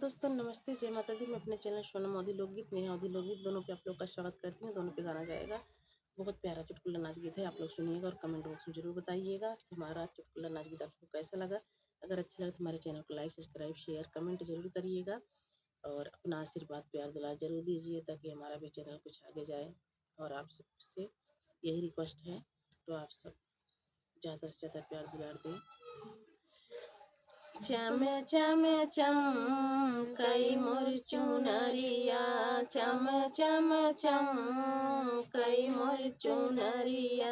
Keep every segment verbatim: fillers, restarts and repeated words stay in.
दोस्तों नमस्ते, जय माता दी। मैं अपने चैनल सोनम अवधी लोकगीत, नेहा अवधी लोकगीत, दोनों पे आप लोग का स्वागत करती हूँ। दोनों पे गाना जाएगा, बहुत प्यारा चुटकुला नाच गीत है, आप लोग सुनिएगा और कमेंट बॉक्स में जरूर बताइएगा। हमारा चुटकुला नाच गीत आप लोग को कैसा लगा? अगर अच्छा लगे तो हमारे चैनल को लाइक, सब्सक्राइब, शेयर, कमेंट जरूर करिएगा और अपना आशीर्वाद, प्यार, दुलार जरूर दीजिए, ताकि हमारा भी चैनल कुछ आगे जाए। और आप सबसे यही रिक्वेस्ट है, तो आप सब ज़्यादा से ज़्यादा प्यार दुलार दें। चम चम चमकई मोर चुनरिया, चम चम चमकई मोर चुनरिया,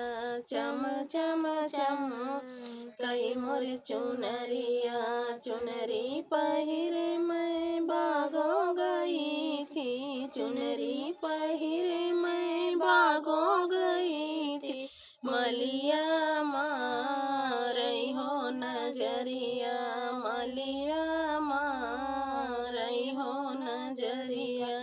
चम चम चमकई मोर चुनरिया। चुनरी पहिर मैं बागो गई थी, चुनरी पहिर मैं बागो गई थी, मलिया मारई हो नजरिया, मलिया मारई हो नजरिया।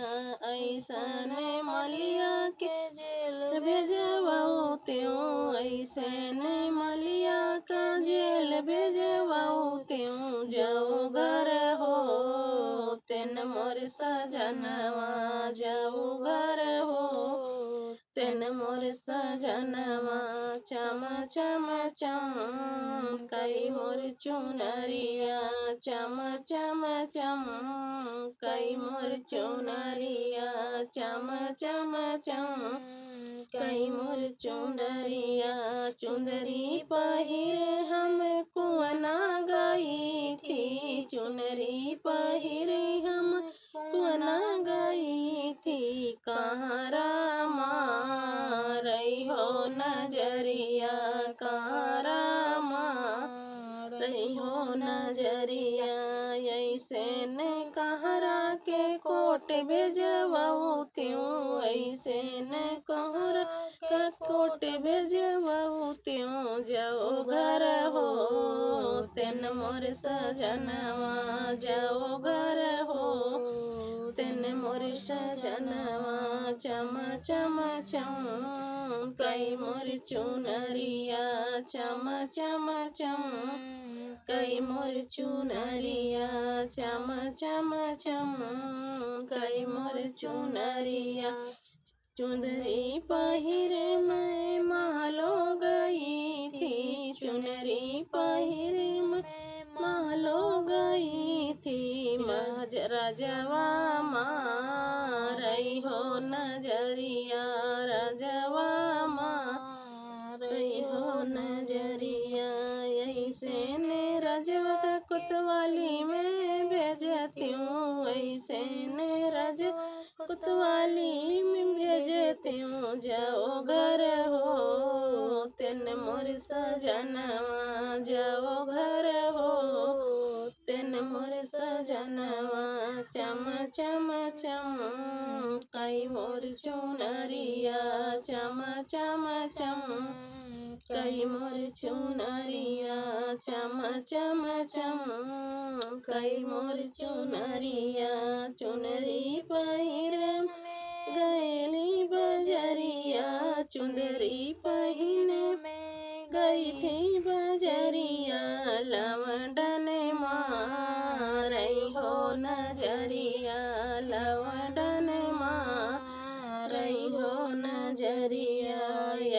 ऐसन मलिया के जेल भेजवऊ त्यों, ऐसन मलिया का जेल भेजवऊ त्यों, जऊ घर होतेन मोर सजनवा, जऊ घर होतेन मोर सजनवा। चम चम चमकई मोर चुनरिया, चम चम चमकई मोर चुनरिया, चम चम चमकई मोर चुनरिया। चुंदरी पहिर हम कुआना गई थी, चुनरी पहिर हम कुआना गई थी, कहरा मारई हो नजरिया, कहरा मारई हो नजरिया। ऐसन कहरा के कोट भेजवऊ त्यों, ऐसन कहरा के कोट भेजवऊ त्यों, जऊ घर होतेन मोर सजनवा, जऊ घर होतेन मोर सजनवा। चम चम चमकई मोर चुनरिया, चम चम चमकई मोर चुनरिया, चम चम चमकई मोर चुनरिया। चुनरी पहिर मैं महलो गई थी, चुनरी पहिर मैं महलो गई थी, महज रजवा मारई हो नजरिया, रजवा मारई हो नजरिया। ऐसन रजवा कोतवाली में भेजत्यों, ऐसन रजवा कोतवाली में भेजत्यों, जऊ घर होतेन मोर सजनवा, जऊ घर होतेन मोर सजनवा। चम चम चमकई मोर चुनरिया, चम चम चमकई मोर चुनरिया, चम चम चमकई मोर चुनरिया। चुनरी पहिर में गईली बजरिया, चुनरी पहिर में गई थी बजरिया, लवंडन मारई हो नजरिया, लवंडन मारई हो नजरिया।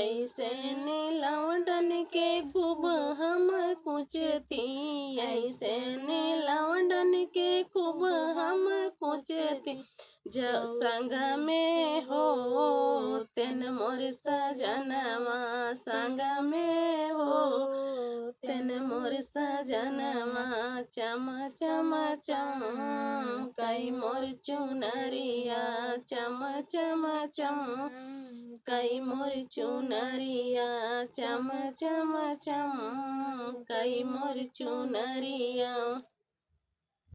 ऐसन लवंडन के खूब हम कुचती, ऐसन लवंडन के खूब हम कुचती, जऊ संग में होतेन मोर सजनवा, संग में होतेन मोर सजनवा। चम चम चमकई मोर चुनरिया, चम चम चमकई मोर चुनरिया, चम चम चमकई मोर चुनरिया।